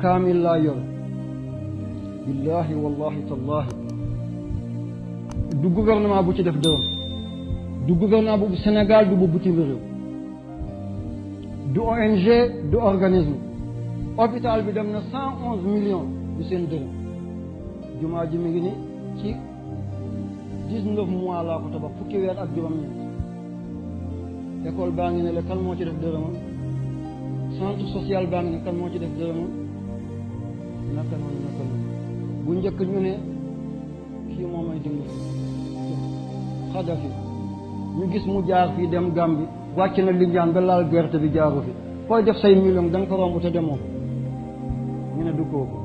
kaamil laa yor billahi wallahi tallahi du gouvernement bu ci def dërëm du gouvernement bu Sénégal du bu bitim réew du ONG du organisme hôpital bi dem na 111 millions du seen dërëm jumaa ji mi ngi ni ci 19 mois laa ko tabax fukki weer ak juróom-ñeent école baa ngi ne la kan moo ci def dërëmam centre social baa ngi ne kan moo ci def dërëmam naka noonu bu njëkk ñu ne kii moo may dimbali Xadafi ñu gis mu jaar fii dem Gambie wàcc na Linjaan ba laal gerte bi jaaru fi fooy def say million da nga ko romb te demoo ñu ne du kooku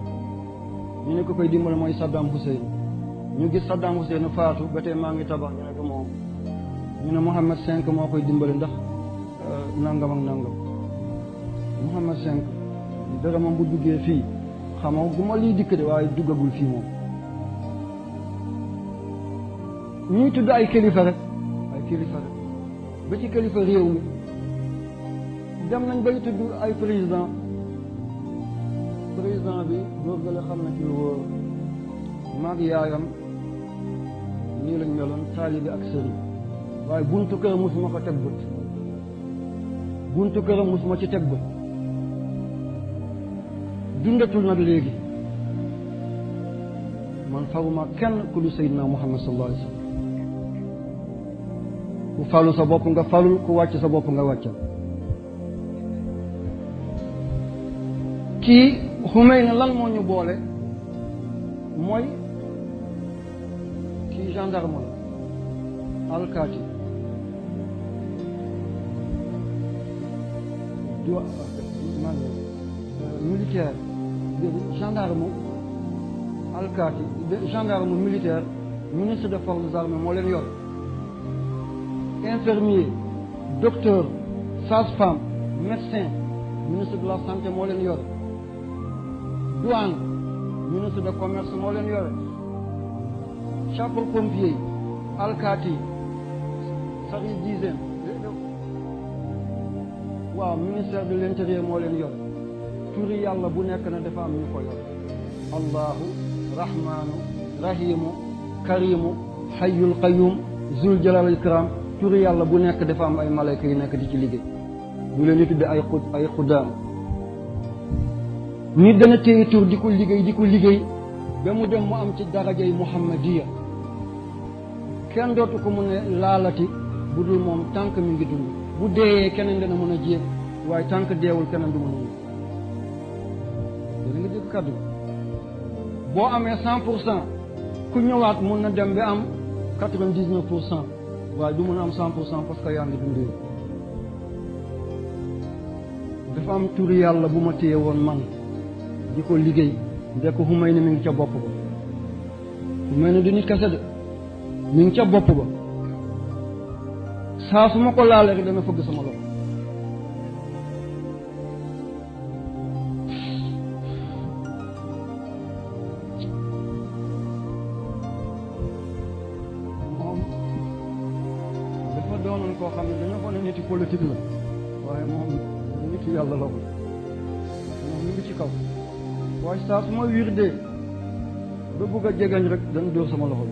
ñu ne ko koy dimbali mooy Saddam Hussein ñu gis Saddam Hussein faatu ba tey maa ngi tabax ñu ne ko moom ñu ne Mohammed V moo koy dimbali ndax nangam ak nangam Mohammed V dërëmam bu duggee fii xamoo bu ma lii dikk de waaye duggagul fii moom ñuy tudd ay kilifa rek ba ci kilifa réew mi dem nañ bay tudd ay président bi góor ga la xam na ci lu wóor maag yaayam nii lañ meloon taalibe ak sëriñ waaye buntu kër musuma ko teg bët buntu këram musuma ci teg bët dundatul nag léegi man faruma kenn ku lu Seydina Muhammad sallallahu alayhi wa sallam ku falu sa bopp nga falul ku wàcc sa bopp nga wàccal kii xumay na lan moo ñu boole mooy kii gendarme la alkaati du man militaire gendarme alkaati gendarme militaire ministre des forces armées moo leen yor infirmier docteur sage-femme médecin ministre de la santé moo leen yor douane ministre de commerce moo leen yore sapeur pompier alkaati service d'hygiène waaw ministère de l'intérieur moo leen yor turi yàlla bu nekk na dafa am ñu ko yor allahu rahmanu rahimu karimu hayyul qayyum zul jalal ikram turi yàlla bu nekk dafa am ay malayka yu nekk di ci liggéey ñu leen di tudde ay xuddaam nit dana téye tur di ko liggéey ba mu dem mu am ci darajay muhammadiya kenn dootu ko mun a laalati bu dul moom tànk mi ngi dund bu deeyee keneen dana mën a jéeg waaye tànk deewul keneen du mën a yéeg dana nga dégg kàddu boo amee 100% ku ñëwaat mun na dem ba am 99% waaye du mën a am 100% parce que yaa ngi dundee dafa am turi yàlla bu ma téye woon man di ko liggéey ndekk xumay ne mi ngi ca bopp ba xumay ne du nit kese de mi ngi ca bopp ba saa su ma ko laalee rek dana fëgg sama loxo moom dafa doonoon koo xam ne dañoo ko ne niti politique la waaye moom nitu yàlla la ko moom mi ngi ci kaw waaye saa su ma wirdee ba bugg a jegañ rek dana dóor sama loxo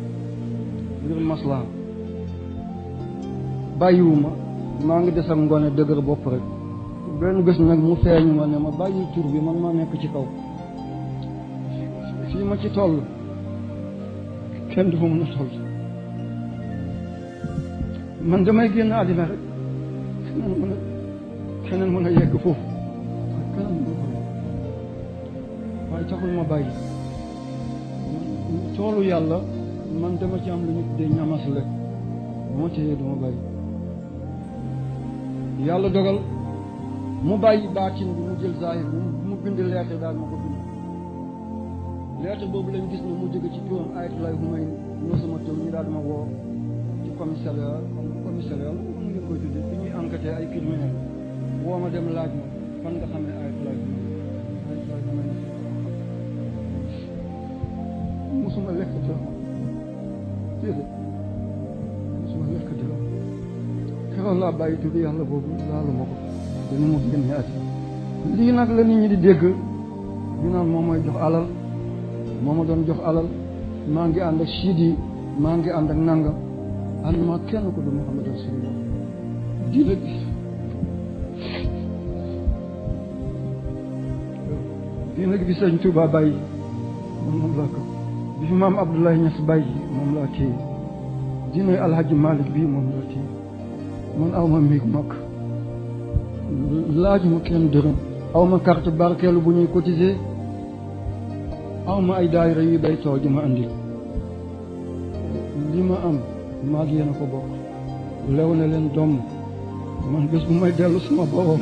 bi ngir maslaa bàyyiwuma maa ngi des ak ngoone dëgër bopp rek benn bés nag mu feeñu ma ne ma bàyyi tur bi man maa nekk ci kaw fii ma ci toll kenn du fa mën a toll man damay génn àddina rek keneen mën a yegg foofu waaye taxul ma bàyyi toolu yàlla man dama ci am lu ñu tuddee ñamas lekk moo téye duma bàyyi yàlla dogal mu bàyyi baatin bi mu jël zahir bi mu bind lettre daal ma ko bind lettre boobu lañ gis ne mu jóge ci turam ayatollah Khomeini ñoo sama tur ñu daal dama woo ci commissariat moom ngeen koy tuddee fi ñuy enquêter ay criminel woo ma dem laaj ma fan nga xam ne ayatollah Khomeini musuma lekk dara déedéet musuma lekk dara keroog laa bàyyi tudd yàlla boobu laalu ma ko dana mu génne at lii nag la nit ñi di dégg ñu naan moom mooy jox alal moo ma doon jox alal maa ngi ànd ak siid yi maa ngi ànd ak nangam ànd ma kenn ko du Muhammad rasulullah diina gi bi sëñ Tuuba bàyyi man moom laa ko bi fi maam Abdoulaye Niass bàyyi moom laa téye diinay Alhaji Malick bii moom laa téye man aw ma miig mag laaj ma kenn dërëm aw ma carte barkeelu bu ñuy cotiser aw ma ay daayira yu day tool di ma andil li ma am maag yéen a ko bokk lew na leen doom man bés bu may dellu sama borom